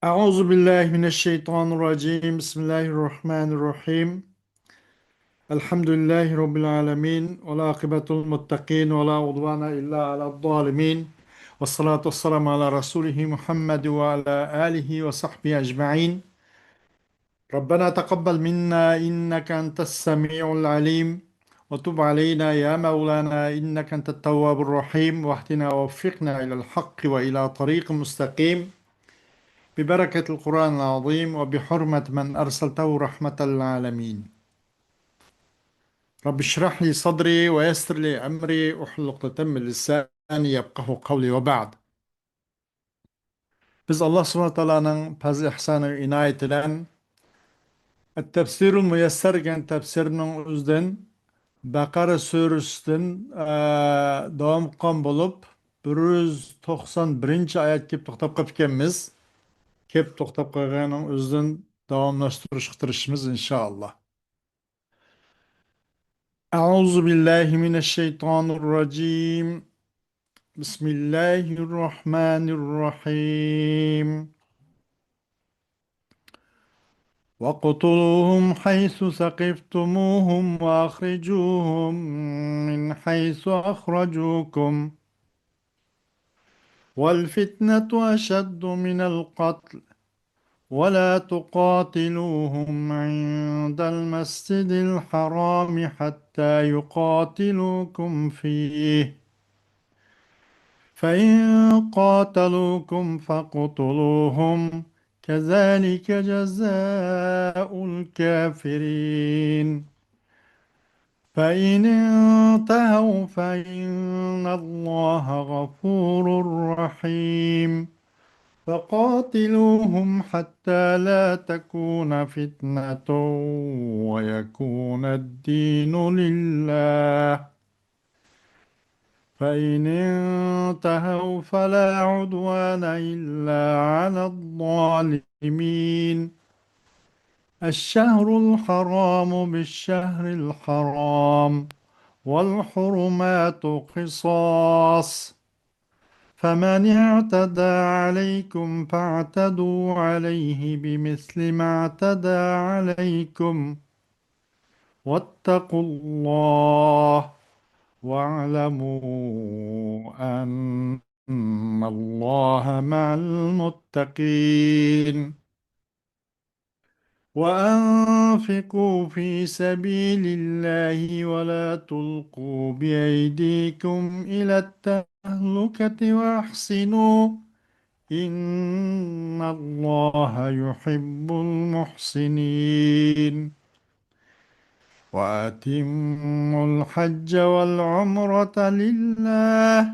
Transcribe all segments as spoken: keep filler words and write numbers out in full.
أعوذ بالله من الشيطان الرجيم. بسم الله الرحمن الرحيم. الحمد لله رب العالمين، والعاقبة للمتقين، ولا عدوان إلا على الظالمين، والصلاة والسلام على رسوله محمد وعلى آله وصحبه أجمعين. ربنا تقبل منا إنك أنت السميع العليم، وتب علينا يا مولانا إنك أنت التواب الرحيم، واهدنا ووفقنا إلى الحق وإلى طريق مستقيم، ببركة القرآن العظيم وبحرمة من أرسلته رحمة للعالمين. رب اشرح لي صدري ويسر لي أمري واحلل عقدة من لساني يفقهوا قولي، وبعد. بىز ئاللا سۇبھانەھۇ ۋە تائالانىڭ پەزلى ئېھسانى ۋە ئىنايىتى بىلەن تەپسىرۇل مۇيەسسەر دېگەن تەپسىرنىڭ ئۆزىدىن بەقەرە سۈرىسىدىن، ئە، داۋام قىلغان بولۇپ، بىر يۈز توقسان بىرىنچى ئايەتكە كېلىپ توختاپ قاپتىكەنمىز. كېلىپ توختاپ قالغاننىڭ ئۆزىدىن داۋاملاشتۇرۇشقا تىرىشىمىز، ئىنشائاللا. أعوذ بالله من الشيطان الرجيم. بسم الله الرحمن الرحيم. واقتلوهم حيث ثقفتموهم وأخرجوهم من حيث أخرجوكم والفتنة أشد من القتل ولا تقاتلوهم عند المسجد الحرام حتى يقاتلوكم فيه، فإن قاتلوكم فاقتلوهم، كذلك جزاء الكافرين. فإن انتهوا فإن الله غفور رحيم. وقاتلوهم حتى لا تكون فتنة ويكون الدين لله، فإن انتهوا فلا عدوان إلا على الظالمين. الشهر الحرام بالشهر الحرام والحرمات قصاص، فمن اعتدى عليكم فاعتدوا عليه بمثل ما اعتدى عليكم، واتقوا الله، واعلموا أن الله مع المتقين. وأنفقوا في سبيل الله ولا تلقوا بأيديكم إلى التهلكة وأحسنوا، إن الله يحب المحسنين. وأتموا الحج والعمرة لله،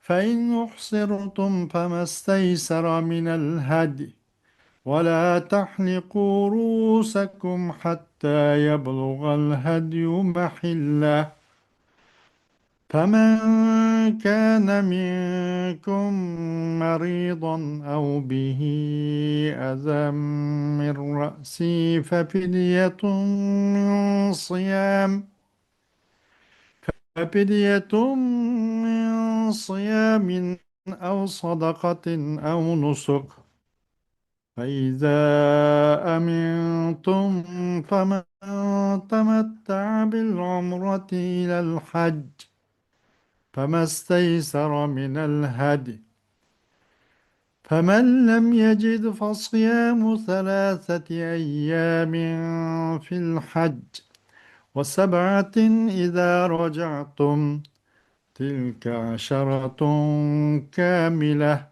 فإن أحصرتم فما استيسر من الهدي، ولا تحلقوا رؤوسكم حتى يبلغ الهدي محله، فمن كان منكم مريضا أو به أذى من رأسه ففدية من صيام، ففدية من صيام أو صدقة أو نسك، فإذا أمنتم فمن تمتع بالعمرة إلى الحج فما استيسر من الهدي، فمن لم يجد فصيام ثلاثة أيام في الحج وسبعة إذا رجعتم، تلك عشرة كاملة،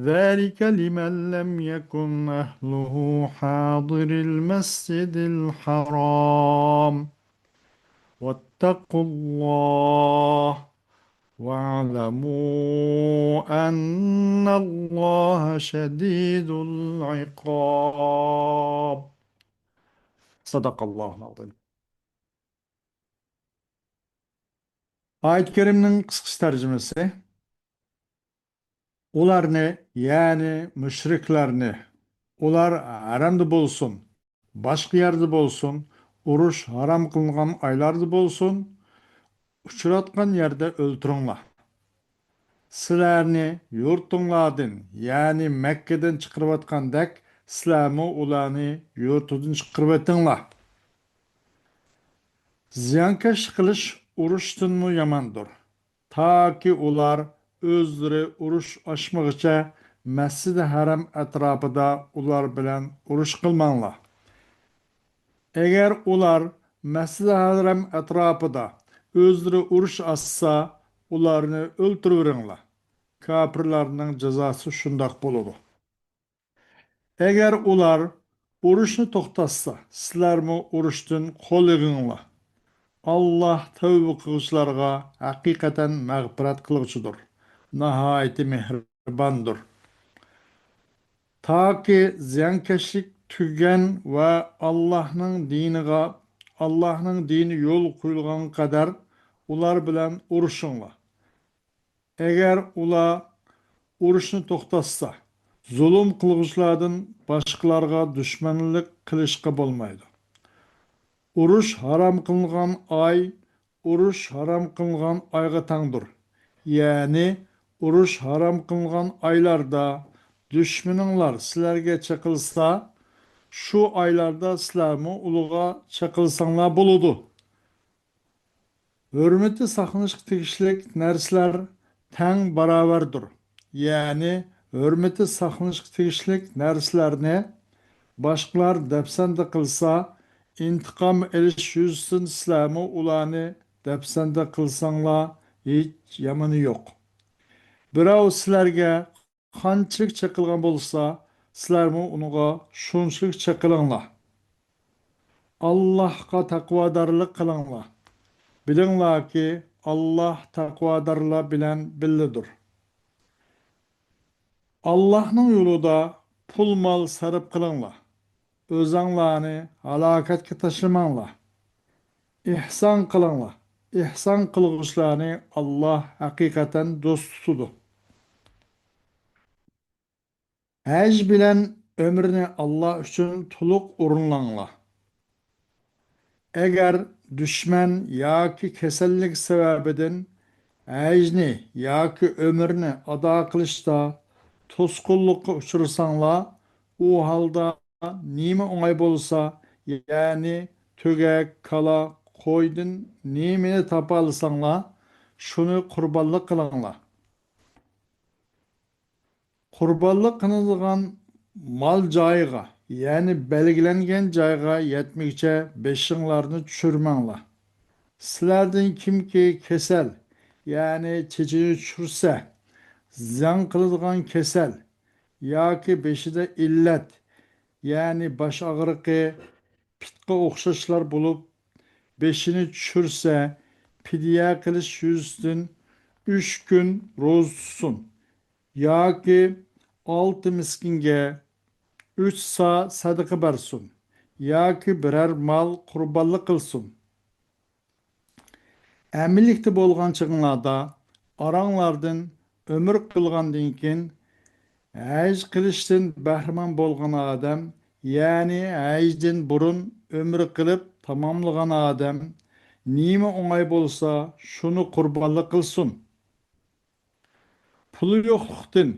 ذلك لمن لم يكن أهله حاضر المسجد الحرام، واتقوا الله، واعلموا أن الله شديد العقاب. صدق الله العظيم. ئايەت كەرىمنىڭ قىسقىچە تەرجىمىسى. ئۇلارنى، يەنى مۇشرىكلارنى، ئۇلار ھەرەمدە بولسۇن، باشقا يەردە بولسۇن، ئۇرۇش ھارام قىلىنغان ئايلاردا بولسۇن، ئۇچراتقان يەردە ئۆلتۈرۈڭلار. سىلەرنى يۇرتۇڭلاردىن، يەنى مەككىدىن چىقىرىۋاتقاندەك، سىلەرمۇ ئۇلارنى يۇرتىدىن چىقىرىۋېتىڭلار. زىيانكەشلىك قىلىش ئۇرۇشتىنمۇ ياماندۇر. تاكى ئۇلار ئۆزلىرى ئۇرۇش ئاچمىغىچە مەسجىدى ھەرەم ئەتراپىدا ئۇلار بىلەن ئۇرۇش قىلماڭلار. ئەگەر ئۇلار مەسجىدى ھەرەم ئەتراپىدا ئۆزلىرى ئۇرۇش ئاچسا، ئۇلارنى ئۆلتۈرۈۋېرىڭلار. كاپىرلارنىڭ جازاسى شۇنداق بولىدۇ. ئەگەر ئۇلار ئۇرۇشنى توختاتسا، سىلەرمۇ ئۇرۇشتىن قول يىغىڭلار. ئاللاھ تەۋبە قىلغۇچىلارغا ھەقىقەتەن مەغپىرەت قىلغۇچىدۇر، ناھايىتى مېھرىباندۇر. تاكى زىيانكەشلىك تۈگىگەن ۋە ئاللاھنىڭ دىنىغا، ئاللاھنىڭ دىنى يولغا قويۇلغانغا قەدەر ئۇلار بىلەن ئۇرۇشۇڭلار. ئەگەر ئۇلار ئۇرۇشنى توختاتسا، زۇلۇم قىلغۇچىلاردىن باشقىلارغا دۈشمەنلىك قىلىشقا بولمايدۇ. ئۇرۇش ھارام قىلىنغان ئاي ئۇرۇش ھارام قىلىنغان ئايغا تەڭدۇر. يەنى ئۇرۇش ھارام قىلىنغان ئايلاردا دۈشمىنىڭلار سىلەرگە چېقىلسا، شۇ ئايلاردا سىلەرمۇ ئۇلارغا چېقىلساڭلار بولىدۇ. ھۆرمىتى ساقلىنىشقا تېگىشلىك نەرسىلەر تەڭ باراۋەردۇر. يەنى ھۆرمىتى ساقلىنىشقا تېگىشلىك نەرسىلەرنى باشقىلار دەپسەندە قىلسا، ئىنتىقام ئېلىش يۈزىسىدىن سىلەرمۇ ئۇلارنى دەپسەندە قىلساڭلار، ھېچ يامىنى يوق. بىراۋ سىلەرگە قانچىلىك چېقىلغان بولسا، سىلەرمۇ ئۇنىڭغا شۇنچىلىك چېقىلىڭلار. ئاللاھقا تەقۋادارلىق قىلىڭلار. بىلىڭلاركى، ئاللاھ تەقۋادارلار بىلەن بىللىدۇر. ئاللاھنىڭ يولىدا پۇل-مال سەرپ قىلىڭلار. ئۆزەڭلارنى ھالاكەتكە تاشلىماڭلار. ئېھسان قىلىڭلار. ئېھسان قىلغۇچىلارنى ئاللاھ ھەقىقەتەن دوست تۇتىدۇ. ھەج بىلەن ئۆمرىنى ئاللاھ ئۈچۈن تولۇق ئورۇنلاڭلار. ئەگەر دۈشمەن ياكى كېسەللىك سەۋەبىدىن ھەجنى ياكى ئۆمرىنى ئادا قىلىشتا توسقۇنلۇققا ئۇچرىساڭلار، ئۇ ھالدا نېمە ئوڭاي بولسا، يەنى تۆگەك، كالا، قويدىن نېمىنى تاپالىساڭلار، شۇنى قۇربانلىق قىلىڭلار. قۇربانلىق قىلىنىدىغان مال جايىغا، يەنى بەلگىلەنگەن جايغا يەتمىگۈچە بېشىڭلارنى چۈشۈرمەڭلار. سىلەردىن كىمكى كېسەل، يەنى چېچىنى چۈشۈرسە، زىيان قىلىدىغان كېسەل ياكى بېشىدا ئىللەت، يەنى باش ئاغرىقى، پىتقا ئوخشاشلار بولۇپ، بېشىنى چۈشۈرسە، پىدىيە قىلىش يۈزىسىدىن ئۈچ كۈن روزا تۇتسۇن. ياكى ئالتە مىسكىنگە ئۈچ سا سەدىقە بەرسۇن. ياكى بىرەر مال قۇربانلىق قىلسۇن. ئەمىنلىكتە بولغان چېغىڭلاردا ئاراڭلاردىن ئۆمرە قىلغاندىن كېيىن، ھەج قىلىشتىن بەھرىمەن بولغان ئادەم، يەنى ھەجدىن بۇرۇن ئۆمرە قىلىپ تاماملىغان ئادەم، نېمە ئوڭاي بولسا، شۇنى قۇربانلىق قىلسۇن. پۇلى يوقلۇقتىن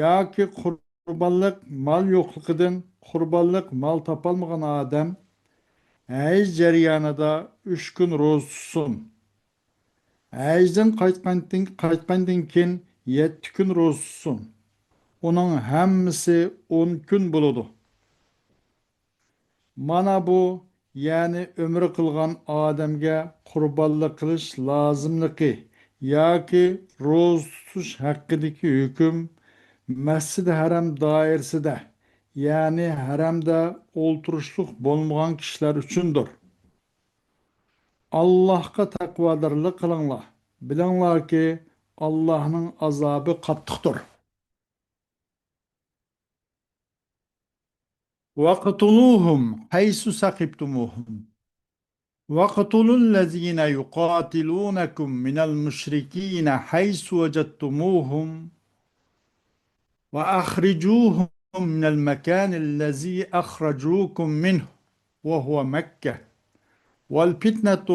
ياكى قۇربانلىق مال يوقلۇقىدىن قۇربانلىق مال تاپالمىغان ئادەم ھەج جەريانىدا ئۈچ كۈن روزا تۇتسۇن. ھەجدىن قايتقاندىن، قايتقاندىن كېيىن يەتتە كۈن روزا تۇتسۇن. ئۇنىڭ ھەممىسى ئون كۈن بولىدۇ. مانا بۇ، يەنى ئۆمرە قىلغان ئادەمگە قۇربانلىق قىلىش لازىملىقى ياكى روزا تۇتۇش ھەققىدىكى ھۆكۈم مەسجىدى ھەرەم دائىرىسىدە، يەنى ھەرەمدە ئولتۇرۇشلۇق بولمىغان كىشىلەر ئۈچۈندۇر. ئاللاھقا تەقۋادارلىق قىلىڭلار. بىلىڭلاركى، ئاللاھنىڭ ئازابى قاتتىقتۇر. واقتلوهم حيث ثقفتموهم واقتلوا الذين يقاتلونكم من المشركين حيث وجدتموهم وأخرجوهم من المكان الذي أخرجوكم منه وهو مكة والفتنة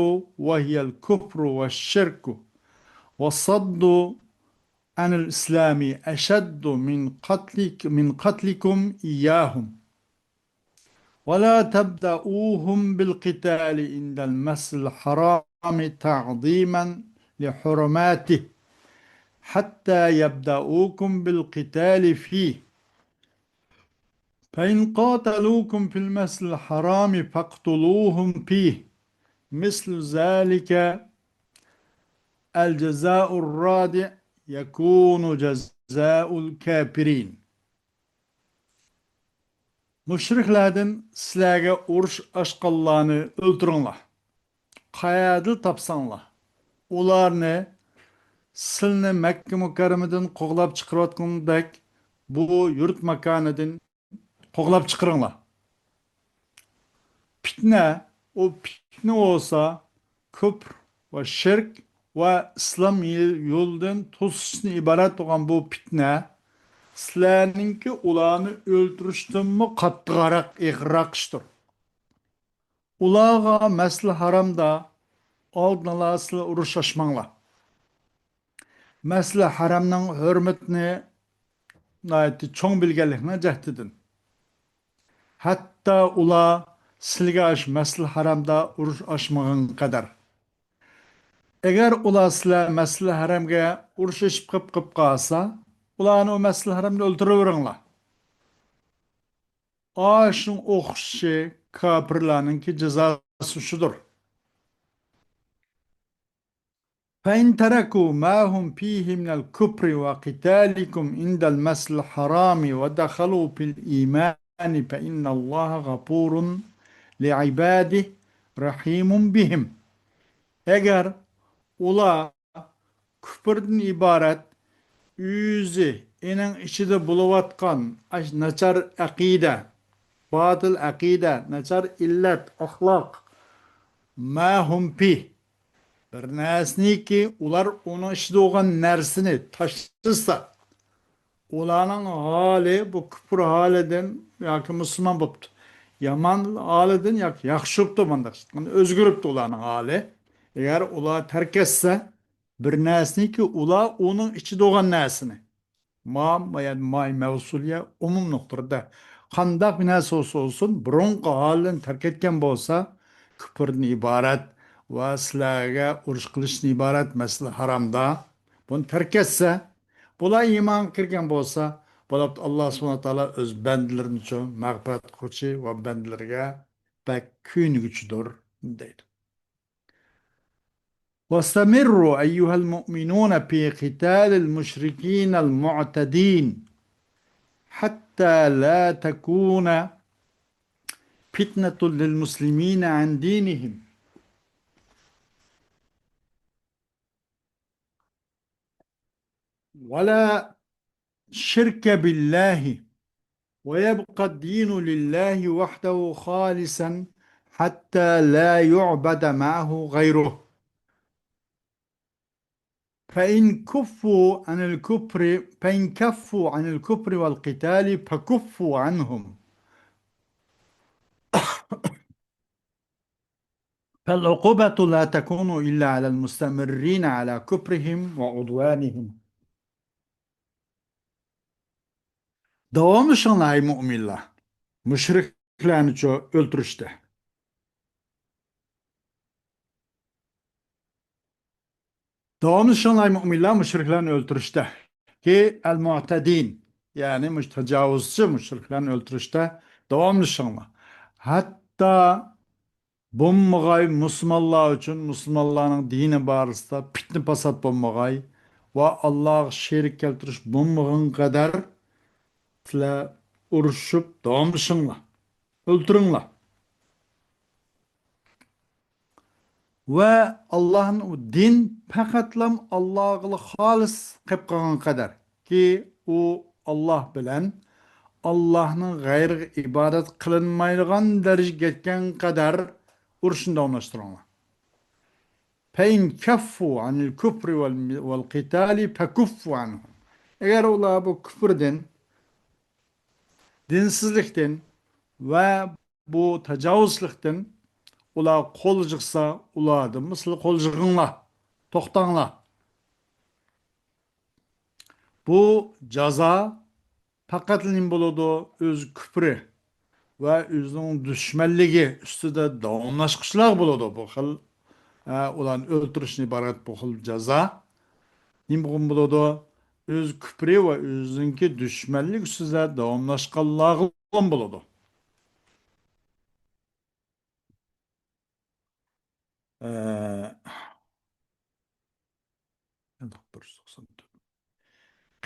وهي الكفر والشرك وصد عن الإسلام أشد من قتلك-، من قتلكم إياهم. ولا تبدؤوهم بالقتال عند المسجد الحرام تعظيما لحرماته حتى يبدؤوكم بالقتال فيه. فإن قاتلوكم في المسجد الحرام فاقتلوهم فيه. مثل ذلك الجزاء الرادع يكون جزاء الكافرين. مۇشرىكلاردىن سىلەرگە ئۇرۇش ئاچقانلارنى ئۆلتۈرۈڭلار. قەيەردىلا تاپساڭلار، ئۇلارنى سىلىنى مەككە مۇكەررەمىدىن قوغلاپ چىقىرىۋاتقاندەك بۇ يۇرت ماكانىدىن قوغلاپ چىقىرىڭلار. پىتنە، ئۇ پىتنە بولسا كۇپر ۋە شىرك ۋە ئىسلام يولىدىن توسۇشتىن ئىبارەت بولغان بۇ پىتنە سىلەرنىڭكى ئۇلارنى ئۆلتۈرۈشتىنمۇ قاتتىقراق، ئېغىرراق ئىشتۇر. ئۇلارغا مەسجىدىل ھارامدا ئالدىنلا سىلەر ئۇرۇش ئاچماڭلار. مەسجىدىل ھارامنىڭ ھۆرمىتىنى ناھايىتى چوڭ بىلگەنلىكنىڭ جەھىتىدىن. ھەتتا ئۇلار سىلىگە ئاشۇ مەسجىدىل ھارامدا ئۇرۇش ئاچمىغان قەدەر. ئەگەر ئۇلار سىلەر مەسجىدىل ھارامغا ئۇرۇش ئېچىپ قېپ، قېپ قالسا، ئۇلارنى ئۇ مەسجىدىل ھارامدا ئۆلتۈرۈۋېرىڭلار. ئاشۇنىڭ ئوخشىشى كاپىرلارنىڭكى جازاسى شۇدۇر. فإن تركوا ما هم فيه من الكفر وقتالكم عند المسجد الحرام ودخلوا في الإيمان فإن الله غفور لعباده رحيم بهم. ئەگەر ئۇلار كۇپۇردىن ئىبارەت، ئۆزى ئېنىڭ ئىچىدە بولۇۋاتقان ئاش-، ناچار ئەقىدە، باتىل ئەقىدە، ناچار ئىللەت، ئەخلاق، ما ھۇم فىھ، بىر نەرسىنىكى ئۇلار ئۇنىڭ ئىچىدە بولغان نەرسىنى تاشلىسا، ئۇلارنىڭ ھالى بۇ كۇپۇر ھالىدىن ياكى مۇسۇلمان بوپتۇ. يامان ھالىدىن ياكى ياخشى بوپتۇ، مانداق ئۆزگىرىپتۇ ئۇلارنىڭ ھالى. ئەگەر ئۇلار تەرك ئەتسە، بىر نەرسىنىكى ئۇلار ئۇنىڭ ئىچىدە بولغان نەرسىنى. ما، ما، يەنى ماي مەۋسۇلىيە ئومۇم نۇقتىدا. قانداق بىر نەرسە بولسا بولسۇن، بۇرۇنقى ھالىدىن تەرك ئەتكەن بولسا، كۇپۇردىن ئىبارەت ۋە سىلەرگە ئۇرۇش قىلىشتىن ئىبارەت مەسىلە ھارامدا، بۇنى تەرك ئەتسە، بۇلار ئىمانغا كىرگەن بولسا، بولۇپتۇ، ئاللا سۇبھانەھۇ ۋە تائالا ئۆز بەندىلىرىنىچۇ مەغپىرەت قىلغۇچى ۋە بەندىلىرىگە بەك كۆيۈنگۈچىدۇر، دەيدۇ. واستمروا أيها المؤمنون في قتال المشركين المعتدين حتى لا تكون فتنة للمسلمين عن دينهم. ولا شرك بالله، ويبقى الدين لله وحده خالصا حتى لا يعبد معه غيره. فإن كفوا عن الكفر، فإن كفوا عن الكفر والقتال فكفوا عنهم. فالعقوبة لا تكون إلا على المستمرين على كفرهم وعدوانهم. داۋاملىشىڭلار، ئەي مۇئمىنلار، مۇشرىكلارنىچۇ ئۆلتۈرۈشتە. داۋاملىشىڭلار، مۇئمىنلار، مۇشرىكلارنى ئۆلتۈرۈشتە. كى ئەل مۇئتەدىن، يەنى مۇش-، تاجاۋۇزچى مۇشرىكلارنى ئۆلتۈرۈشتە داۋاملىشىڭلار. ھەتتا بولمىغاي مۇسۇلمانلار ئۈچۈن، مۇسۇلمانلارنىڭ دىنى بارىسىدا پىتنە پاسات بولمىغاي ۋە ئاللاغا شېرىك كەلتۈرۈش بولمىغان قەدەر سىلەر ئۇرۇشۇپ داۋاملىشىڭلار. ئۆلتۈرۈڭلار. ۋە ئاللاھنىڭ دىن پەقەتلام ئاللاغىلا خالىس قېلىپ قالغان قەدەر، كى ئۇ ئاللاھ بىلەن ئاللاھنىڭ غەيرىگە ئىبادەت قىلىنمايدىغان دەرىجىگە يەتكەن قەدەر ئۇرۇشنى داۋاملاشتۇرۇڭلار. فَإِنْ كَفُّوا عَنِ الْكُفْرِ وَالْقِتَالِ فَكُفُّوا عَنْهُمْ. ئەگەر ئۇلار بۇ كۇفردىن، دىنسىزلىكتىن ۋە بۇ تاجاۋۇزچىلىقتىن ئۇلار قول يىغسا، ئۇلاردىنمۇ سىلەر قول يىغىڭلار، توختاڭلار. بۇ جازا پەقەت نېمە بولىدۇ؟ ئۆز كۈپرى ۋە ئۆزىنىڭ دۈشمەنلىكى ئۈستىدە داۋاملاشقۇچىلارغا بولىدۇ. بۇ خىل، ئە، ئۇلارنى ئۆلتۈرۈشتىن ئىبارەت بۇ خىل جازا. نېمە بولىدۇ؟ ئۆز كۈپرى ۋە ئۆزىنىڭكى دۈشمەنلىك ئۈستىدە داۋاملاشقانلارغا بولىدۇ. ئە،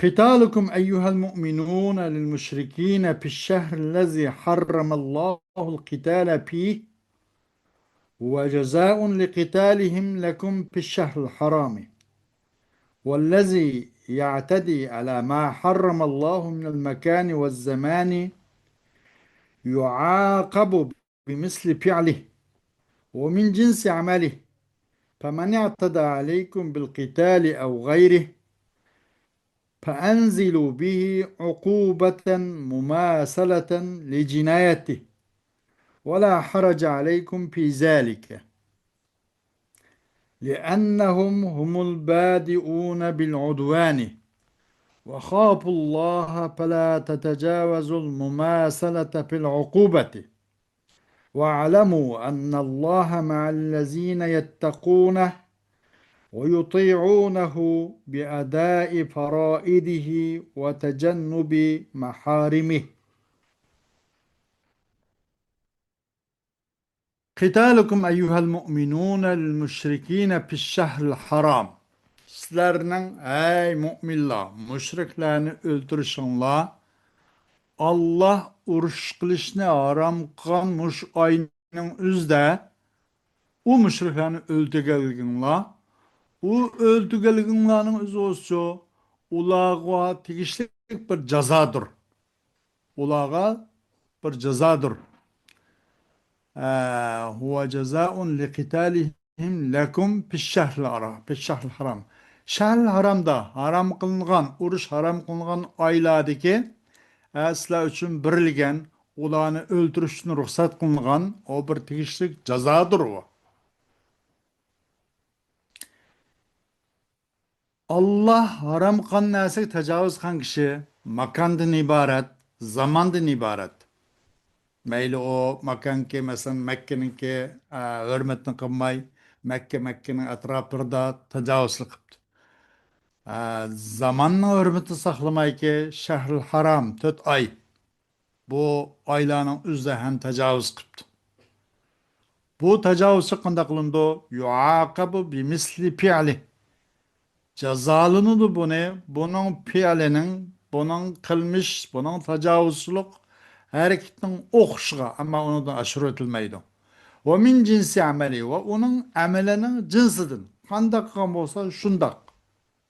قتالكم أيها المؤمنون للمشركين في الشهر الذي حرم الله القتال فيه، هو جزاء لقتالهم لكم في الشهر الحرام، والذي يعتدي على ما حرم الله من المكان والزمان يعاقب بمثل فعله ومن جنس عمله، فمن اعتدى عليكم بالقتال أو غيره فأنزلوا به عقوبة مماثلة لجنايته ولا حرج عليكم في ذلك، لأنهم هم البادئون بالعدوان، وخافوا الله فلا تتجاوزوا المماثلة في العقوبة، واعلموا أن الله مع الذين يتقون ويطيعونه بأداء فرائضه وتجنب محارمه. قتالكم أيها المؤمنون للمشركين في الشهر الحرام. سىلەرنىڭ، ئەي مۇئمىنلار، مۇشرىكلارنى ئۆلتۈرۈشۈڭلار ئاللاھ ئۇرۇش قىلىشنى ھارام قىلغان مۇشۇ ئاينىڭ ئۆزىدە ئۇ مۇشرىكلارنى ئۆلتۈرگەنلىكىڭلار، ئۇ ئۆلتۈرگەنلىكىڭلارنىڭ ئۆزى بولسىچۇ، ئۇلارغا تېگىشلىك بىر جازادۇر. ئۇلارغا بىر جازادۇر. ئە، هو جزاء لقتالهم لكم في الشهر الحرام، في الشهر الحرام. شەھرىل ھارامدا، ھارام قىلىنغان، ئۇرۇش ھارام قىلىنغان ئايلاردىكى، ئە، سىلەر ئۈچۈن بېرىلگەن، ئۇلارنى ئۆلتۈرۈشتىن رۇخسەت قىلىنغان، ئۇ بىر تېگىشلىك جازادۇر ئۇ. ئاللاھ ھارام قىلغان نەرسىگە تاجاۋۇز قىلغان كىشى ماكاندىن ئىبارەت، زاماندىن ئىبارەت. مەيلى ئۇ ماكانكى، مەسىلەن، مەككىنىڭكى، ئە، ھۆرمىتىنى قىلماي، مەككە، مەككىنىڭ ئەتراپلىرىدا تاجاۋۇزچىلىق قىپتۇ. ئە، زاماننىڭ ھۆرمىتىنى ساقلىمايكى، شەھرىل ھارام، تۆت ئاي. بۇ ئايلارنىڭ ئۆزىدە ھەم تاجاۋۇز قىپتۇ. بۇ تاجاۋۇزچى قانداق قىلىنىدۇ؟ يۇئاقەبۇ بىمىسلى پىئلى. جازالىنىدۇ بۇنى، بۇنىڭ پېئلىنىڭ، بۇنىڭ قىلمىش، بۇنىڭ تاجاۋۇزچىلىق ھەرىكىتىنىڭ ئوخشىشىغا، ئەمما ئۇنىڭدىن ئاشۇرۇۋېتىلمەيدۇ. ۋە مىن جىنسى ئەمەلى، ۋە ئۇنىڭ ئەمىلىنىڭ جىنسىدىن. قانداق قىلغان بولسا، شۇنداق.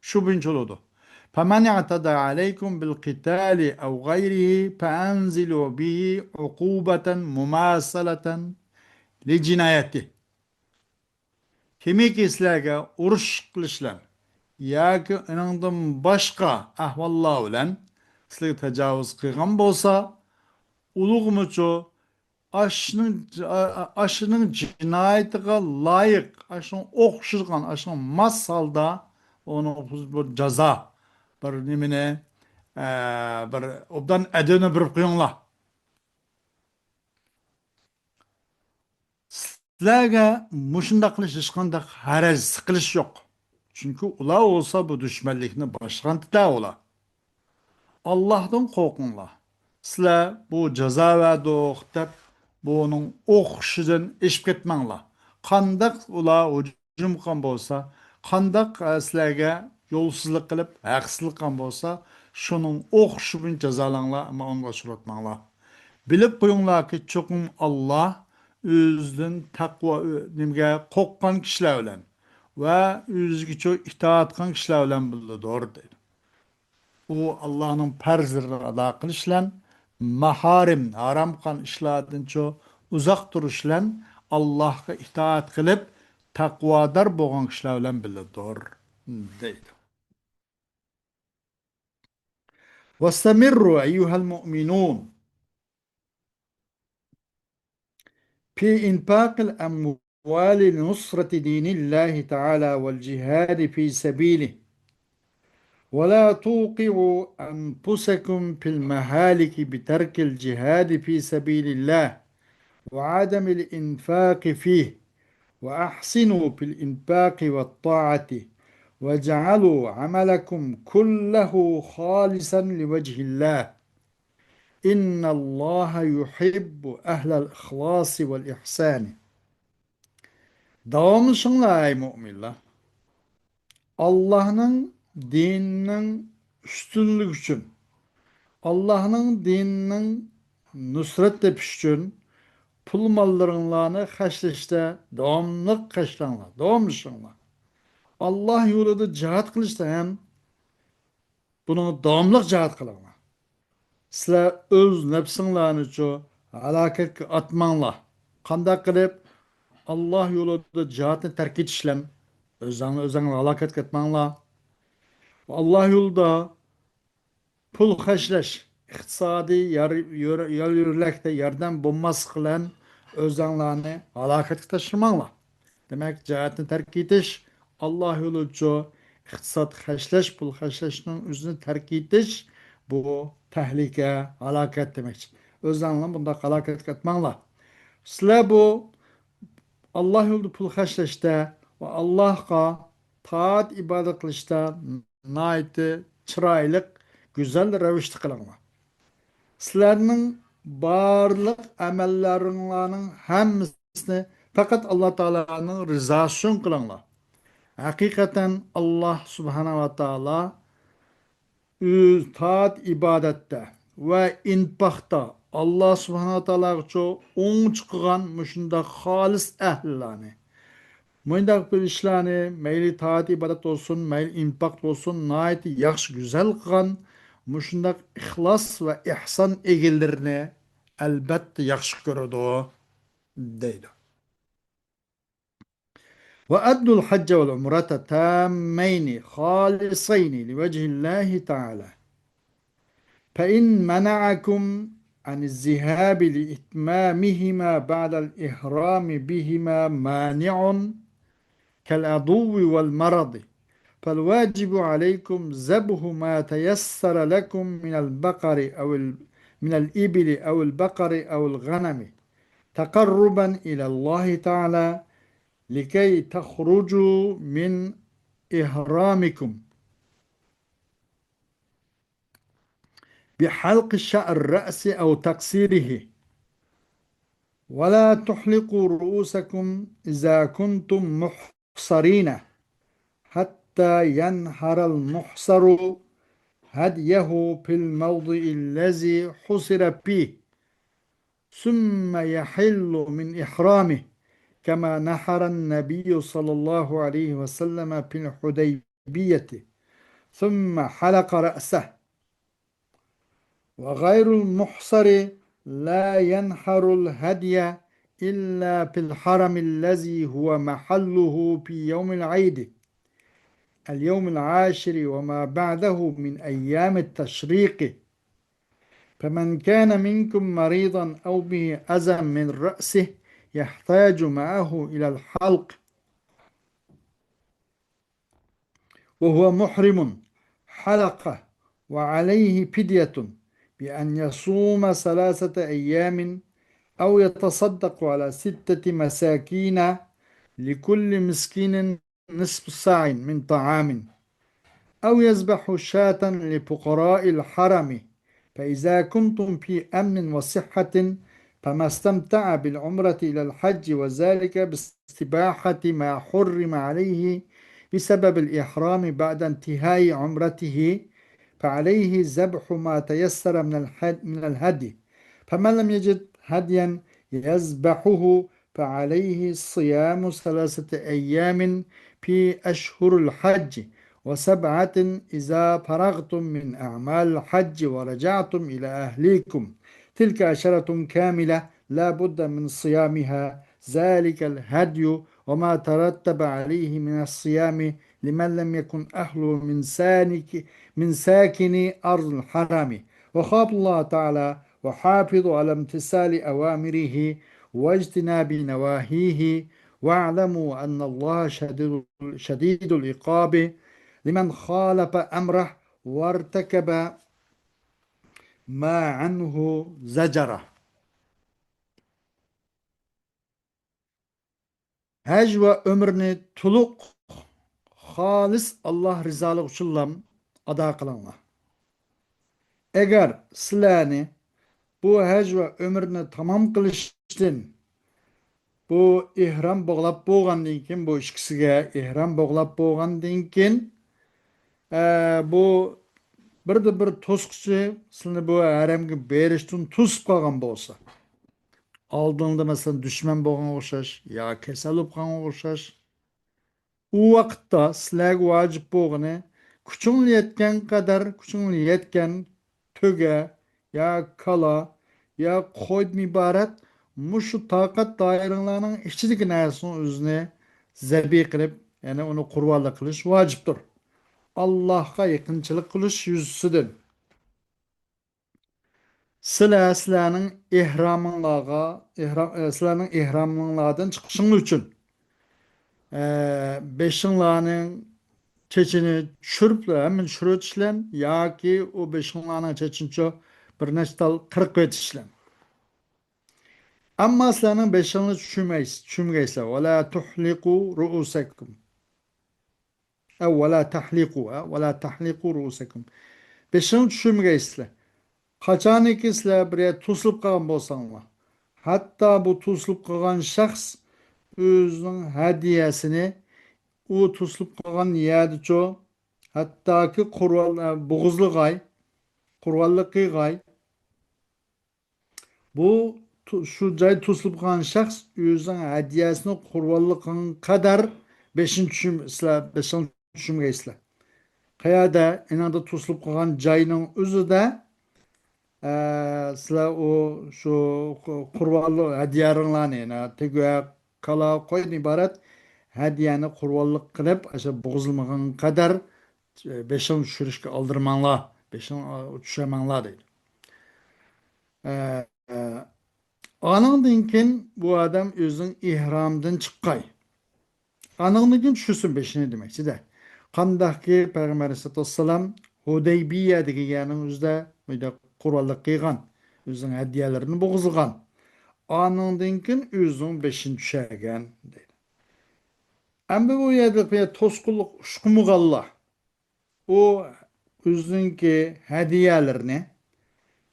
شۇ بويىچە بولىدۇ. فمن اعتدى عليكم بالقتال أو غيره فأنزلوا به عقوبة مماثلة لجنايته. كىمكى سىلەرگە ئۇرۇش قىلىش بىلەن ياكى ئۇنىڭدىن باشقا ئەھۋاللار بىلەن سىلەرگە تاجاۋۇز قىلغان بولسا، ئۇلۇغمۇچۇ ئاشۇنىڭ، ئاشۇنىڭ جىنايىتىغا لايىق، ئاشۇنىڭ ئوخشىغان، ئاشۇنىڭ ماس ھالدا ئۇنىڭ بىر جازا، بىر نېمىنى، ئە، بىر ئوبدان ئەدىۋىنى بېرىپ قويۇڭلار. سىلەرگە مۇشۇنداق قىلىش ھېچقانداق ھەرەج، سىقىلىش يوق. چۈنكى ئۇلار بولسا بۇ دۈشمەنلىكنى باشلىغانتىلەر ئۇلار. ئاللاھتىن قورقۇڭلار. سىلەر بۇ جازا بەردۇق دەپ، بۇنىڭ ئوخشىشىدىن ئېشىپ كەتمەڭلار. قانداق ئۇلار ھۇجۇم قىلغان بولسا، قانداق، ئە، سىلەرگە يولسىزلىق قىلىپ، ھەقسىزلىق قىلغان بولسا، شۇنىڭ ئوخشىشى بىلەن جازالاڭلار، ئەمما ئۇنى ئاشۇرۇۋاتماڭلار. بىلىپ قويۇڭلاركى، چوقۇم ئاللاھ ئۆزىدىن تەقۋا، ئۆ-، نېمىگە، قورققان كىشىلەر بىلەن ۋە ئۆزىگىچۇ ئىتائەت قىلغان كىشىلەر بىلەن بىللىدۇر، دەيدۇ. ئۇ ئاللاھنىڭ پەرزلىرىنى ئادا قىلىش بىلەن، ماھارىم، ھارام قىلغان ئىشلاردىنچۇ ئۇزاق تۇرۇش بىلەن، ئاللاھقا ئىتائەت قىلىپ، تەقۋادار بولغان كىشىلەر بىلەن بىللىدۇر، دەيدۇ. واستمروا أيها المؤمنون في إنفاق الأموال لنصرة دين الله تعالى والجهاد في سبيله، ولا توقعوا أنفسكم في المهالك بترك الجهاد في سبيل الله وعدم الإنفاق فيه، وأحسنوا في الإنفاق والطاعة، واجعلوا عملكم كله خالصا لوجه الله، إن الله يحب أهل الإخلاص والإحسان. داۋاملىشىڭلار، ئەي مۆمىنلەر! ئاللاھنىڭ دىنىنىڭ ئۈستۈنلۈكى ئۈچۈن، ئاللاھنىڭ دىنىنىڭ نۇسرەت تېپىش ئۈچۈن پۇل ماللىرىڭلارنى خەجلەشتە داۋاملىق خەجلەڭلار، داۋاملىشىڭلار. ئاللاھ يولىدا جىھاد قىلىشتا ھەم بۇنىڭغا داۋاملىق جىھاد قىلىڭلار. سىلەر ئۆز نەپسىڭلارنىچۇ ھالاكەتكە ئاتماڭلار. قانداق قىلىپ؟ ئاللاھ يولىدا جىھادنى تەرك ئېتىش بىلەن ئۆزۈڭلار ئۆزۈڭلار ھالاكەتكە ئاتماڭلار. ئاللاھ يولىدا پۇل خەجلەش، ئىقتىسادىي يار-، يۆر-، يار-يۆرلەكتە ياردەم بولماسلىق بىلەن ئۆزۈڭلارنى ھالاكەتكە تاشلىماڭلار. دېمەك، جىھادنى تەرك ئېتىش، ئاللاھ يولىچۇ ئىقتىساد خەجلەش، پۇل خەجلەشنىڭ ئۆزىنى تەرك ئېتىش، بۇ تەھلىكە، ھالاكەت دېمەكچى. ئۆزۈڭلارنى بۇنداق ھالاكەتكە ئاتماڭلار. سىلەر بۇ ئاللاھ يولىدا پۇل خەجلەشتە ۋە ئاللاھقا تائەت ئىبادەت قىلىشتا ناھايىتى چىرايلىق، گۈزەل رەۋىشتە قىلىڭلار. سىلەرنىڭ بارلىق ئەمەللىرىڭلارنىڭ ھەممىسىنى پەقەت ئاللا تائالانىڭ رىزاسى ئۈچۈن قىلىڭلار. ھەقىقەتەن ئاللا سۇبھانەھۇ ۋە تائالا ئۆز تائەت ئىبادەتتە ۋە ئىنپاقتا ئاللا سۇبھانەھۇ ۋە تائالاغىچۇ ئوڭچە قىلغان مۇشۇنداق خالىس ئەھلىلەرنى، مۇنداق بىر ئىشلارنى، مەيلى تائەت ئىبادەت بولسۇن، مەيلى ئىنپاق بولسۇن، ناھايىتى ياخشى، گۈزەل قىلغان مۇشۇنداق ئىخلاس ۋە ئېھسان ئىگىلىرىنى ئەلبەتتە ياخشى كۆرىدۇ، دەيدۇ. وأدوا الحج والعمرة تامين خالصين لوجه الله تعالى. فإن منعكم عن الذهاب لإتمامهما بعد الإحرام بهما مانع كالعدو والمرض، فالواجب عليكم ذبح ما تيسر لكم من البقر أو ال-، من الإبل أو البقر أو الغنم، تقربا إلى الله تعالى، لكي تخرجوا من إحرامكم بحلق شعر الرأس أو تقصيره، ولا تحلقوا رؤوسكم إذا كنتم محصرين، حتى ينحر المحصر هديه في الموضع الذي حصر فيه، ثم يحل من إحرامه، كما نحر النبي صلى الله عليه وسلم في الحديبية، ثم حلق رأسه. وغير المحصر لا ينحر الهدي إلا في الحرم الذي هو محله في يوم العيد، اليوم العاشر وما بعده من أيام التشريق. فمن كان منكم مريضا أو به أذى من رأسه يحتاج معه إلى الحلق وهو محرم حلق، وعليه فدية بأن يصوم ثلاثة أيام أو يتصدق على ستة مساكين، لكل مسكين نصف صاع من طعام، أو يذبح شاة لفقراء الحرم، فإذا كنتم في أمن وصحة، فما استمتع بالعمرة إلى الحج، وذلك باستباحة ما حرم عليه بسبب الإحرام بعد انتهاء عمرته، فعليه ذبح ما تيسر من الحد-، من الهدي، فمن لم يجد هديا يذبحه فعليه صيام ثلاثة أيام في أشهر الحج، وسبعة إذا فرغتم من أعمال الحج ورجعتم إلى أهليكم، تلك عشرة كاملة لا بد من صيامها، ذلك الهدي وما ترتب عليه من الصيام لمن لم يكن أهله من سانك-، من ساكني أرض الحرم، وخافوا الله تعالى وحافظوا على امتثال أوامره واجتناب نواهيه، واعلموا أن الله شديد، شديد العقاب، لمن خالف أمره وارتكب ما عنه زجره. ھەج ۋە ئۆمرىنى تولۇق، خالىس ئاللاھ رىزالىقى ئۈچۈنلا ئادا قىلىڭلار. ئەگەر سىلەرنى بۇ ھەج ۋە ئۆمرىنى تامام قىلىشتىن، بۇ ئېھرام باغلاپ بولغاندىن كېيىن، بۇ ئىككىسىگە ئېھرام باغلاپ بولغاندىن كېيىن، ئە، بۇ بىردە بىر توسقۇچى سىلىنى بۇ ھەرەمگە بېرىشتىن توسۇپ قالغان بولسا، ئالدىڭدا مەسىلەن دۈشمەن بولغانغا ئوخشاش يا كېسەل بولۇپ قالغانغا ئوخشاش، ئۇ ۋاقىتتا سىلەرگە ۋاجىپ بولغىنى، كۈچۈڭلار يەتكەن قەدەر، كۈچۈڭلار يەتكەن تۆگە يا كالا يا قويدىن ئىبارەت مۇشۇ تاقەت دائىرىڭلارنىڭ ئىچىدىكى نەرسىنىڭ ئۆزىنى زەبىھ قىلىپ، يەنى ئۇنى قۇربانلىق قىلىش ۋاجىپتۇر. ئاللاھقا يېقىنچىلىق قىلىش يۈزىسىدىن. سىلەر، سىلەرنىڭ ئېھرامىڭلارغا، ئېھرام، ئە، سىلەرنىڭ ئېھرامىڭلاردىن چىقىشىڭلار ئۈچۈن، ئە، بېشىڭلارنىڭ چېچىنى چۈشۈرۈپ، ھەممىنى چۈشۈرۈۋېتىشلەن ياكى ئۇ بېشىڭلارنىڭ چېچىنىچۇ بىر نەچچە تال قىرىپ قويۇۋېتىشلەن. ئەمما سىلەرنىڭ بېشىڭلارنى چۈشۈرمەيسىز، چۈشۈرمىگەيسىلەر. ولا تحلقوا رؤوسكم. ئە، ولا تحلقوا، ئە، ولا تحلقوا رؤوسكم. بېشىڭلارنى چۈشۈرمىگەيسىلەر. قاچانكى سىلەر بىر يەردە توسۇلۇپ قالغان بولساڭلار، ھەتتا بۇ توسۇلۇپ قالغان شەخس ئۆزىنىڭ ھەدىيەسىنى ئۇ توسۇلۇپ قالغان يەردىچۇ، ھەتتاكى قۇربان، بوغۇزلىغاي، قۇربانلىق قىلغاي، بۇ تو-، شۇ جاي توسۇلۇپ قالغان شەخس ئۆزىنىڭ ھەدىيەسىنى قۇربانلىق قىلغان قەدەر بېشىنى چۈشۈم-، سىلەر بېشىنى چۈشۈرمىگەيسىلەر. قەيەردە؟ ئېنىڭدا توسۇلۇپ قالغان جاينىڭ ئۆزىدە، ئە، سىلەر ئۇ شۇ قۇ-، قۇربانلىق ھەدىيەلىرىڭلارنى، يەنى تۆگە، كالا، قويدىن ئىبارەت ھەدىيەنى قۇربانلىق قىلىپ، ئاشۇ بوغۇزلىمىغان قەدەر بېشىڭ چۈشۈرۈشكە ئالدىرىماڭلار، بېشىڭ، ئا، چۈشۈرمەڭلار دەيدۇ. ئە، ئە، ئانىڭدىن كېيىن بۇ ئادەم ئۆزىنىڭ ئېھرامىدىن چىققاي. ئانىڭدىن كېيىن چۈشۈرسۇن بېشىنى دېمەكچىدە. قانداقكى پەيغەمبەر ئەلەيھىسسالاتۇ ۋەسسالام ھۇدەيبىيە دېگەن يەرنىڭ ئۆزىدە بۇنداق قۇربانلىق قىلغان، ئۆزىنىڭ ھەدىيەلىرىنى بوغۇزلىغان. ئانىڭدىن كېيىن ئۆزىنىڭ بېشىنى چۈشۈرگەن دەيدۇ. ئەمدى بۇ يەردە بىر توسقۇنلۇق ئۇچرىمىغانلار، ئۇ ئۆزىنىڭكى ھەدىيەلىرىنى،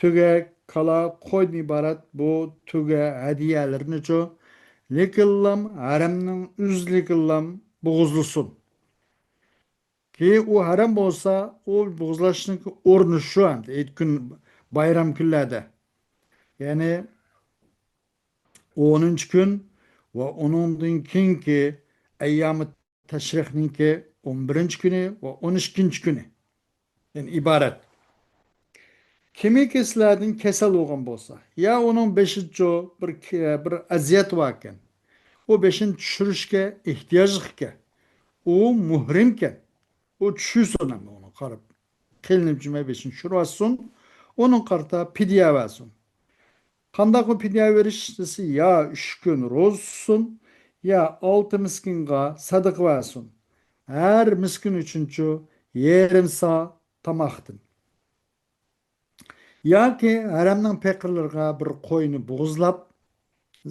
تۆگە، كالا، قويدىن ئىبارەت بۇ تۆگە ھەدىيەلىرىنىچۇ، لېكىنلام ھەرەمنىڭ ئۆزلۈكىنلام بوغۇزلىسۇن. كى ئۇ ھەرەم بولسا، ئۇ بوغۇزلاشنىڭ ئورنى شۇ ئەمدى، ئېيت كۈن، بايرام كۈنلەردە. يەنى ئونىنچى كۈن ۋە ئۇنىڭدىن كېيىنكى ئەييامى تەشرىقنىڭكى ئون بىرىنچى كۈنى ۋە ئون ئىككىنچى كۈنى دىن ئىبارەت. كىمكى سىلەردىن كېسەل بولغان بولسا، يا ئۇنىڭ بېشىچۇ بىر، بىر ئەزىيەت باركەن، ئۇ بېشىنى چۈشۈرۈشكە ئېھتىياجلىق ئىكەن، ئۇ مۇھرىمكەن، ئۇ چۈشۈرسۇن ئەمدى ئۇنى قاراپ. قېلىنىپ جۈمە بېشىنى چۈشۈرۈۋەتسۇن، ئۇنىڭ قارىتا پىدىيە بەرسۇن. قانداقمۇ پىدىيە بېرىش دېسە، يا ئۈچ كۈن روزا تۇتسۇن، يا ئالتە مىسكىنغا سەدىقە بەرسۇن. ھەر مىسكىن ئۈچۈنچۇ يېرىم سا تاماقتىن. ياكى ھەرەمنىڭ پېقىرلىرىغا بىر قوينى بوغۇزلاپ،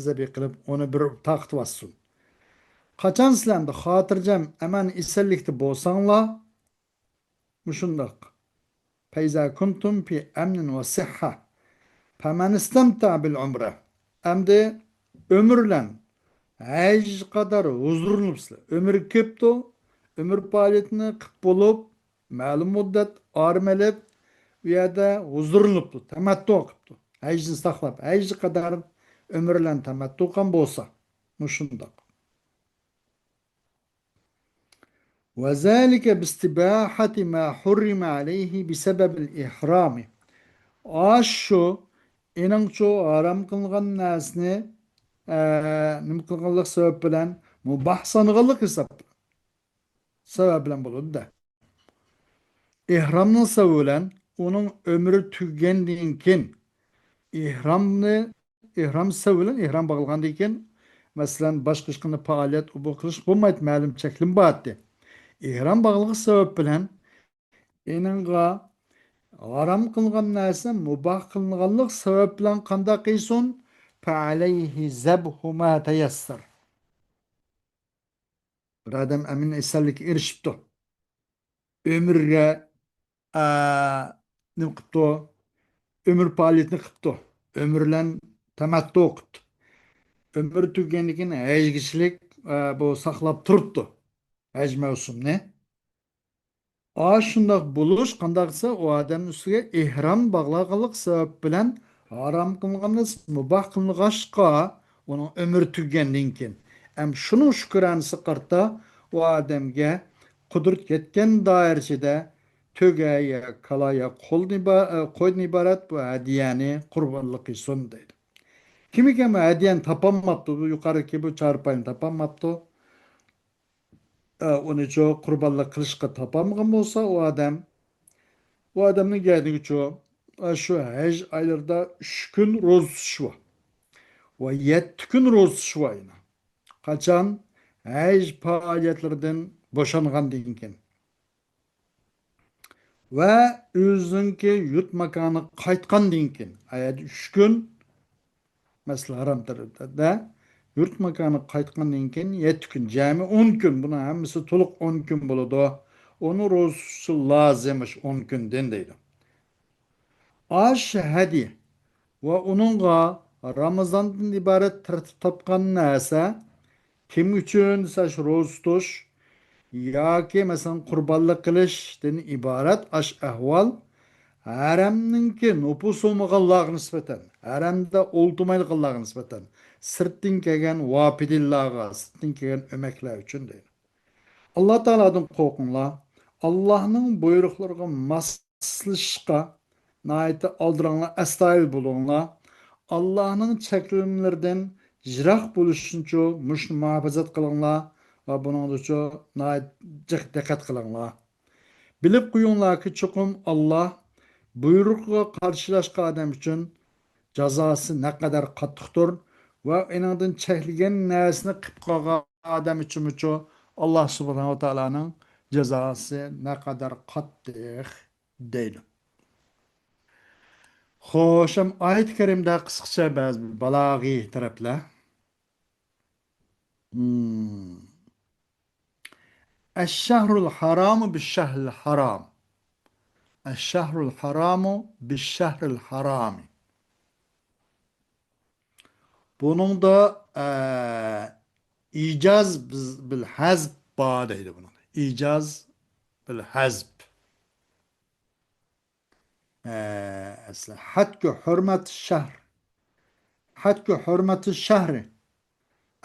زەبىھ قىلىپ، ئۇنى بىر تارقىتىۋاتسۇن. قاچان سىلەر ئەمدى خاتىرجەم، ئەمەن ئېسەنلىكتە بولساڭلار، مۇشۇنداق. فإذا كنتم في أمن وصحة فمن استمتع بالعمرة. ئەمدى ئۆمۈر بىلەن ھەج قەدەر ھۇزۇرلىنىپسىلەر. ئۆمۈر كۆپتۇ، ئۆمۈر پائالىيىتىنى قىپ بولۇپ، مەلۇم مۇددەت ئارام ئېلىپ، ئۇ يەردە ھۇزۇرلىنىپتۇ، تەمەتتۇ قىپتۇ. ھەجنى ساقلاپ، ھەج قەدەر ئۆمۈر بىلەن تەمەتتۇ قىلغان بولسا، مۇشۇنداق. وذلك باستباحة ما حرم عليه بسبب الإحرام. ئاشۇ ئېنىڭچۇ ھارام قىلغان نەرسىنى، ئە، نېمە قىلغانلىق سەۋەب بىلەن مۇباھ سانىغانلىق ھېساب، سەۋەب بىلەن بولىدۇ-دە. ئېھرامنىڭ سەۋەبى بىلەن ئۇنىڭ ئۆمرى تۈگىگەندىن كېيىن ئېھرامنى ئېھرام سەۋەبى بىلەن ئېھرام باغلىغاندىن كېيىن، مەسىلەن، باشقا ھېچقانداق پائالىيەت ئۇ بۇ قىلىشقا بولمايدۇ، مەلۇم چەكلىمە بار ئىدى. ئېھرام باغلىقى سەۋەب بىلەن ئېنىڭغا ھارام قىلغان نەرسە مۇباھ قىلىنغانلىق سەۋەب بىلەن قانداق قىلسۇن؟ فَعَلَيْهِ ذَبْحُ مَا تَيَسَّرَ. بىر ئادەم ئەمىن ئېسەنلىككە ئېرىشىپتۇ. ئۆمرىگە، ئا، نېمە قىپتۇ؟ ئۆمۈر پائالىيىتىنى قىپتۇ. ئۆمرى بىلەن تەمەتتۇ قىپتۇ. ئۆمرى تۈگىگەندىن كېيىن ھەجگىچىلىك، ئا، بۇ ساقلاپ تۇرۇپتۇ. ھەج مەۋسۇمنى. ئاشۇنداق بولۇش قانداق دېسە، ئۇ ئادەمنىڭ ئۈستىگە ئېھرام باغلانغانلىق سەۋەب بىلەن ھارام قىلىنغان نەرسە مۇباھ قىلىنغاچقا، ئۇنىڭ ئۆمرى تۈگىگەندىن كېيىن. ھەم شۇنىڭ شۈكرانىسىگە قارىتا ئۇ ئادەمگە قۇدرەت يەتكەن دائىرىسىدە تۆگە يا كالا يا قولدىن ئىبا-، ئە، قويدىن ئىبارەت بۇ ھەدىيەنى قۇربانلىق قىلسۇن دەيدۇ. كىمكى بۇ ھەدىيەنى تاپالماپتۇ، بۇ يۇقىرىدىكى بۇ چارپاينى تاپالماپتۇ. ئە، ئۇنىچۇ قۇربانلىق قىلىشقا تاپالمىغان بولسا ئۇ ئادەم، ئۇ ئادەمنىڭ گەدىنىگىچۇ، ئە، شۇ ھەج ئايلىرىدا ئۈچ كۈن روزا تۇتۇش بار ۋە يەتتە كۈن روزا تۇتۇش بار يەنە. قاچان؟ ھەج پائالىيەتلىرىدىن بوشانغاندىن كېيىن. ۋە ئۆزىنىڭكى يۇرت ماكانىغا قايتقاندىن كېيىن، ئايەتتە ئۈچ كۈن، مەسجىدىل ھارام تەرەپتە، يۇرت ماكانىغا قايتقاندىن كېيىن يەتتە كۈن، جەمئىي ئون كۈن، بۇنىڭ ھەممىسى تولۇق ئون كۈن بولىدۇ. ئۇنىڭ روزىسى لازىم، ئاشۇ ئون كۈندىن دەيدۇ. ئاش ھەدىيە ۋە ئۇنىڭغا رامىزاندىن ئىبارەت تەرتىپ تاپقان نەرسە كىم ئۈچۈن دېسە، شۇ روزا تۇتۇش ياكى، مەسىلەن، قۇربانلىق قىلىشتىن ئىبارەت ئاش ئەھۋال ھەرەمنىڭكى نوپۇسى بولمىغانلارغا نىسبەتەن، ھەرەمدە ئولتۇرمايدىغانلارغا نىسبەتەن، سىرتتىن كەلگەن ۋاپىدىنلارغا، سىرتتىن كەلگەن ئۆمەكلەر ئۈچۈن دەيدۇ. ئاللا تائالادىن قورقۇڭلار. ئاللانىڭ بۇيرۇقلىرىغا ماسلىشىشقا ناھايىتى ئالدىراڭلار، ئەستايىدىل بولۇڭلار. ئاللانىڭ چەكلىمىلىرىدىن يىراق بولۇشنىچۇ مۇشۇنى مۇھاپىزەت قىلىڭلار ۋە بۇنىڭدىچۇ ناھايىتى جىق دىققەت قىلىڭلار. بىلىپ قويۇڭلاركى، چوقۇم ئاللا بۇيرۇقىغا قارشى چىققان ئادەم ئۈچۈن جازاسى نەقەدەر قاتتىقتۇر ۋە ئېنىڭدىن چەكلىگەن نەرسىنى قىلىپ قالغان ئادەم ئۈچۈنمۇچۇ ئاللا سۇبھانەھۇ ۋە تائالانىڭ جازاسى نەقەدەر قاتتىق دەيدۇ. خوش، ئەم ئايەت كەرىمدە قىسقىچە بەزى بالاغىي تەرەپلەر. مم. الشهر الحرام بالشهر الحرام. الشهر الحرام بالشهر الحرام. بۇنىڭدا، ئە، ئىجاز بىز-، بىل ھەزپ بار دەيدۇ بۇنىڭدا. ئىجاز بىل ھەزپ. ئە، ئەسلى، حتك حرمة الشهر. حتك حرمة الشهر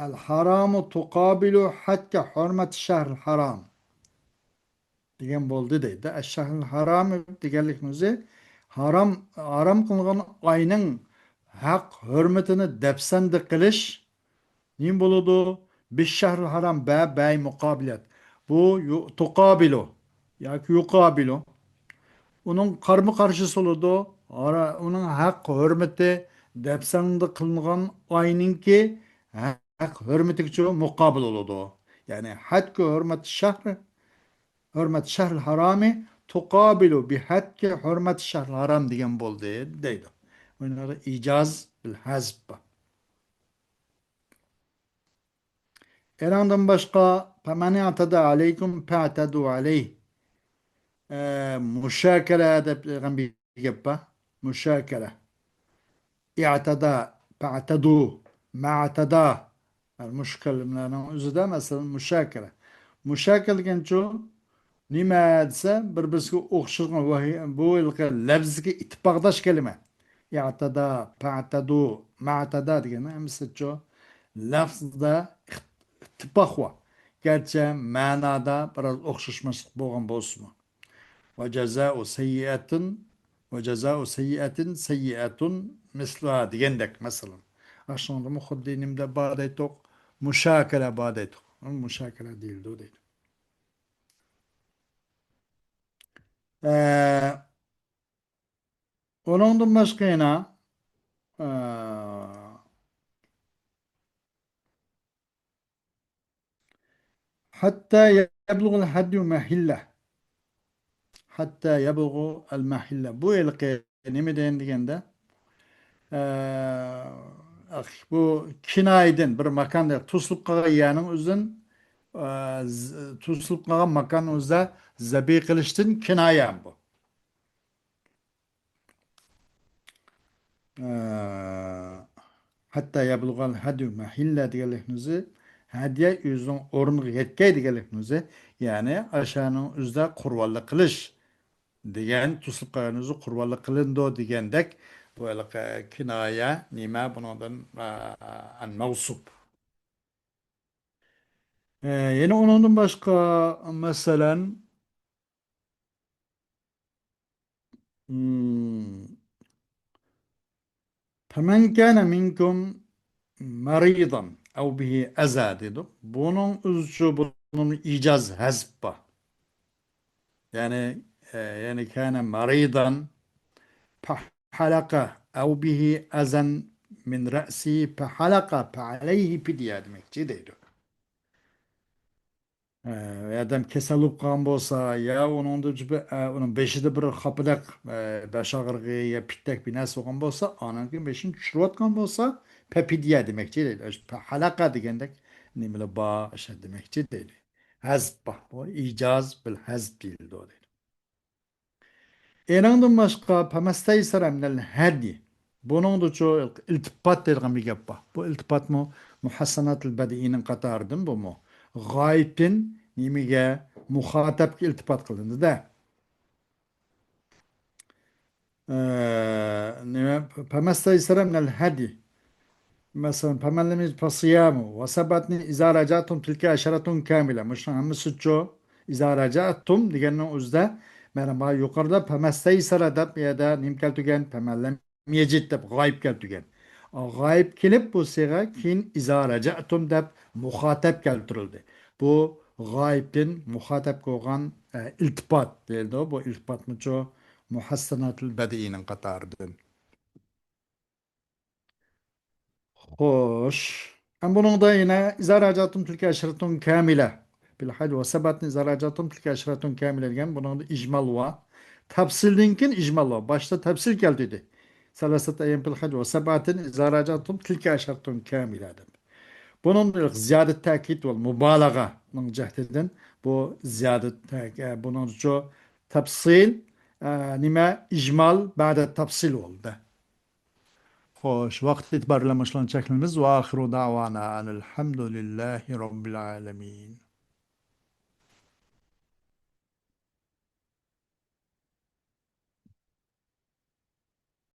الحرام تقابل حتك حرمة الشهر الحرام دېگەن بولدى دەيدۇ. الشهر الحرام دېگەنلىكنىڭ ئۆزى ھارام، ھارام قىلىنغان ئاينىڭ ھەق ھۆرمىتىنى دەپسەندە قىلىش نېمە بولىدۇ؟ بالشهر الحرام، بە، بەي مۇقابىلەت. بۇ يۇ-، تۇقابىلۇ ياكى يۇقابىلۇ. ئۇنىڭ قارمۇ قارشىسى بولىدۇ. ھارا-، ئۇنىڭ ھەق ھۆرمىتى دەپسەندە قىلىنغان ئاينىڭكى ھەق ھۆرمىتىگىچۇ مۇقابىل بولىدۇ. يەنى، حتك حرمة الشهر، حرمة الشهر الحرام تقابل بحتك حرمة الشهر الحرام دېگەن بولدى دەيدۇ. بۇنىڭدا ئىجاز بىل ھەزپ بار. ئېنىڭدىن باشقا، فمن اعتدى عليكم فاعتدوا عليه. ئە، مۇشاكەلە دەپ دېگەن بىر گەپ بار. مۇشاكەلە. اعتدى، فاعتدوا، ما اعتدى. يەنى مۇشۇ كەلىمىلەرنىڭ ئۆزىدە، مەسىلەن، مۇشاكەلە. مۇشاكەلە دېگەنچۇ، نېمە دېسە، بىر-بىرسىگە ئوخشىغان، بۇ ھېلىقى لەپزىگە ئىتتىپاقداش كەلىمە. ئىئتەدا، پەئتەدۇ، مەئتەدا دېگەن ھەممىسىچۇ لەفزىدە ئىتتىپاق بار. گەرچە مەنادا بىراز ئوخشاشماسلىق بولغان بولسىمۇ. ۋە جازائۇ سەييئەتىن، ۋە جازائۇ سەييئەتىن سەييئەتۇن مىسلۇھا دېگەندەك، مەسىلەن. ئاشۇنىڭدىمۇ خۇددى نېمىدە بار دەيتتۇق؟ مۇشاكەلە بار دەيتتۇق. مۇشاكەلە دېيىلىدۇ دەيدۇ. ئە، ئۇنىڭدىن باشقا يەنە، ئە، حتى يبلغ الهدي محله. حتى يبلغ المحلة. بۇ ھېلىقى نېمىدىن دېگەندە، ئە، بۇ كىنايىدىن، بىر ماكاندا توسۇلۇپ قالغان يەرنىڭ ئۆزىدىن، ئە، ز-، توسۇلۇپ قالغان ماكاننىڭ ئۆزىدە زەبىھ قىلىشتىن كىنايە بۇ. ئە، حتى يبلغ الهدي محله دېگەنلىكنىڭ ئۆزى، ھەديە ئۆزىنىڭ ئورنىغا يەتكەي دېگەنلىكنىڭ ئۆزى، يەنى ئاشۇنىڭ ئۆزىدە قۇربانلىق قىلىش دېگەن، توسۇلۇپ قالغان ئۆزى قۇربانلىق قىلىنىدۇ دېگەندەك، بۇ ھېلىقى كىنايە نېمە بۇنىڭدىن، ئە، ئەن مەۋسۇپ. ئە، يەنە ئۇنىڭدىن باشقا، مەسىلەن، مم، فمن كان منكم مريضا أو به أذى دېدۇق. بۇنىڭ ئۆزىچۇ، بۇنىڭ ئىجاز ھەزپ بار. يەنى، ئە، يەنى كان مريضا فحلق أو به أذى من رأسه فحلق فعليه فدية دېمەكچى دەيدۇ. ئە، ئادەم كېسەل بولۇپ قالغان بولسا، يا ئۇنىڭدا بىر، ئە، ئۇنىڭ بېشىدا بىر خاپىدەك، ئە، باش ئاغرىقى يا پىتتەك بىر نەرسە بولغان بولسا، ئانىڭكى بېشىنى چۈشۈرۈۋاتقان بولسا، پەپىدىيە دېمەكچى دەيدۇ. ئاشۇ پەھەلەقە دېگەندەك نېمىلەر بار، ئاشۇ دېمەكچى دەيدۇ. ھەزپ بار. بۇ ئىجاز بىل ھەزپ دېيىلىدۇ دەيدۇ. ئېنىڭدىن باشقا، فمستيسر من الهدي. بۇنىڭدىچۇ ئىلتىپات دەيدىغان بىر گەپ بار. بۇ ئىلتىپاتمۇ مۇھەسسەناتىل بەدىئىنىڭ قاتارىدىن بۇمۇ. غايىبتىن نېمىگە؟ مۇخاتەبكە ئىلتىپات قىلىنىدۇ-دە. ئە، نېمە؟ فمستيسر من الهدي. مەسىلەن، فمن لم يجد فصيام، ۋە سەبئەتنى ئىزا رەجەئتۇم تىلكە ئەشرەتۇن كامىلە. مۇشۇنىڭ ھەممىسىچۇ؟ ئىزا رەجەئتۇم دېگەننىڭ ئۆزىدە، مانا، ما يۇقىرىدا فەمەستەيسەرە دەپ يەردە نېمە كەلتۈرگەن؟ فەمەن لەم يەجىد دەپ غايىب كەلتۈرگەن. غايىب كېلىپ، بۇ سىيغە كېيىن ئىزا رەجەئتۇم دەپ مۇخاتەب كەلتۈرۈلدى. بۇ غايىبتىن مۇخاتەب بولغان، ئە، ئىلتىپات دېيىلىدۇ. بۇ ئىلتىپاتمۇچۇ مۇھەسسەناتىل بەدىئىنىڭ قاتارىدىن. خوش. ئەم بۇنىڭدا يەنە ئىزا راجاتۇم تىلكە ئەشرەتۇن كامىلە. بىل ھەج ۋە سەبئەتىن ئىزا راجاتۇم تىلكە ئەشرەتۇن كامىلە دېگەن بۇنىڭدا ئىجمال ۋار. تەپسىلدىن كېيىن ئىجمال ۋار. باشتا تەپسىل كەلتۈردى. سەلاسەت ئەييام بىل ھەج ۋە سەبئەتىن ئىزا راجاتۇم تىلكە ئەشرەتۇن كامىلە دەپ. بۇنىڭدا زىيادە تەكىد ۋە مۇبالىغەنىڭ جەھىتىدىن بۇ زىيادە تەك-، ئە، بۇنىڭچۇ تەپسىل، ئە، نېمە، ئىجمال بەدە تەپسىل بولدى. خوش، ۋاقىت ئېتىبارى بىلەن مۇشۇلارنى چەكلىمىز. ۋە ئاخىرۇ دەۋانا ئەنىل ھەمدۇلىللاھى رەببىل ئالەمىن.